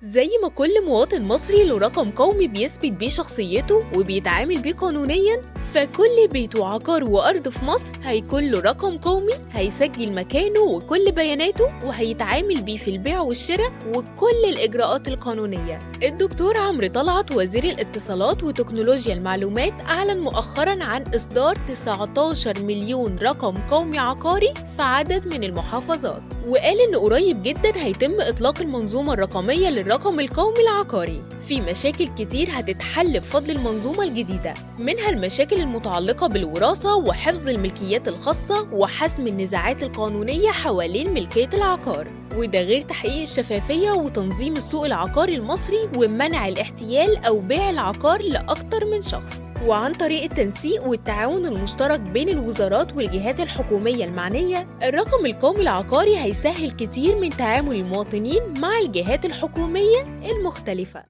زي ما كل مواطن مصري له رقم قومي بيثبت بيه شخصيته وبيتعامل بيه قانونيا، فكل بيت وعقار وأرض في مصر هيكون له رقم قومي هيسجل مكانه وكل بياناته وهيتعامل بيه في البيع والشراء وكل الإجراءات القانونية. الدكتور عمرو طلعت وزير الاتصالات وتكنولوجيا المعلومات أعلن مؤخرا عن إصدار 19 مليون رقم قومي عقاري في عدد من المحافظات، وقال إن قريب جدا هيتم إطلاق المنظومة الرقمية للرقم القومي العقاري. في مشاكل كتير هتتحل بفضل المنظومة الجديدة، منها المشاكل المتعلقة بالوراثة وحفظ الملكيات الخاصة وحسم النزاعات القانونية حوالين ملكية العقار، وده غير تحقيق الشفافية وتنظيم السوق العقاري المصري ومنع الاحتيال أو بيع العقار لأكتر من شخص. وعن طريق التنسيق والتعاون المشترك بين الوزارات والجهات الحكومية المعنية، الرقم القومي العقاري هيسهل كتير من تعامل المواطنين مع الجهات الحكومية المختلفة.